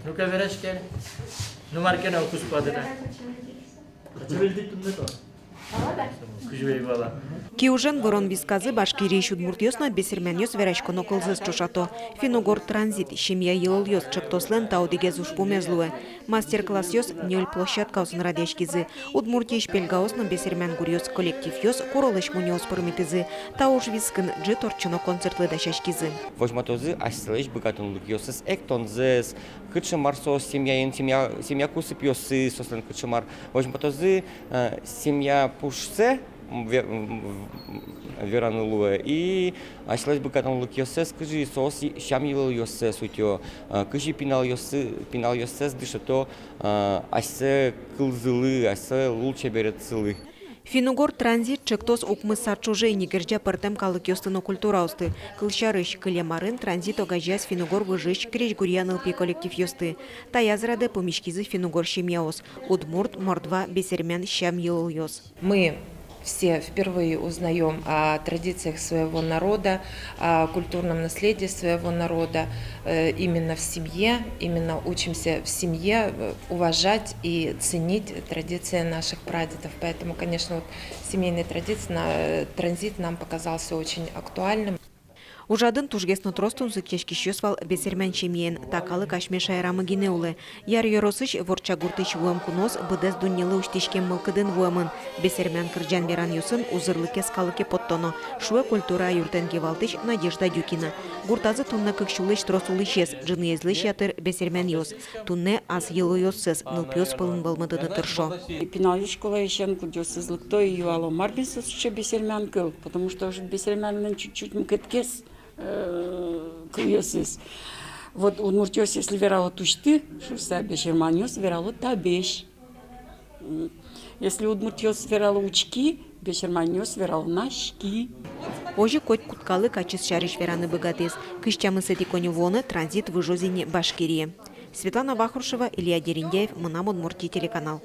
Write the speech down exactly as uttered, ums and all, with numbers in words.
Ну-ка, вераське. Ну, мар ке но куспады на. Кызьы вӧй вала. Киужен вырон висказы Башкириысь удмуртъёс но бесермянъёс вераськоно кылзэс ӵошато. «Финн-угор транзит — семья йылолъёс» ӵектослэн та одӥгез ужпумез луэ. Мастер-классъёс ньыль площадкаосын радъяськизы. Удмуртиысь пельгаос но бесермян гуръёс, коллективъёс куролэсь мунёос пӧрмытӥзы. Та уж вискын ӝыт ортчоно концертлы дасяськизы. Возьматозы асьсэлэсь быгатонлыкъёссэс, эктонзэс, кыӵе мар соос семьяын, семья, семья кусыпъёссы соослэн кыӵе мар. Возьматозы, э, семья пушсэ, м, ве-, м, м, вераны луэ, и асьсэлэсь быгатонлыкъёссэс, кызьы соос и-, сям-йылолъёссэс утё, э, кызьы пиналъёссы-, пиналъёссэс дышето, э, асьсэ кылзылы, асьсэ лулчеберетсылы. «Финн-угор транзит» ӵектос укмыс ар ӵоже ини герӟа пӧртэм калыкъёсты но культураосты. Кылсярысь, кылем арын транзит огазеяз финн-угор выжыысь крезьгуръя нылпи коллективъёсты. Таяз радэ пумиськизы финн-угор семьяос: удмурт, мордва, бесермян сям-йылолъёс. Мы все впервые узнаём о традициях своего народа, о культурном наследии своего народа, э, именно в семье, именно учимся в семье, э, уважать и ценить традиции наших прадедов. Поэтому, конечно, вот семейные традиции, на-, э, транзит нам показался очень актуальным. Ужрадын тужгес но трос тунсыкъяськисьёс вал бесермян семьяен, та калык асьме шаерамы гинэ улэ. Яр ёросысь Ворча гуртысь вуэм куноос быдэс дуннелы усьтӥськем мылкыдын вуэмын. Бесермян кырӟан-веранъёсын узырлыкез калыке поттоно, шуэ культура юртэн кивалтӥсь Надежда Дюкина. Гуртазы туннэ кык сюлэсь трос улӥсез, ӝыныезлэсь ятыр бесермянъёс. Туннэ ас йылолъёссэс нылпиос пӧлын вӧлмытыны тыршо. Пиналъёс школаысен кудъёсыз лыкто и юало: мар бен со сыӵе бесермян кыл, потому что ожыт бесермянлэн чуть-чуть мукетгес, э, кылъёсыз. Вот удмуртъёс если верало «тусьты» шуыса, бесерманъёс верало «табесь». М, если удмуртъёс верало «учки», бесерманъёс верало «наськи». Озьы котькуд калык ачиз сярысь вераны быгатӥз. Кызь тямысэтӥ коньывуонэ транзит выжоз ини Башкирие. Светлана Вахрушева, Илья Дерендяев, «Мынам Удмуртие» телеканал.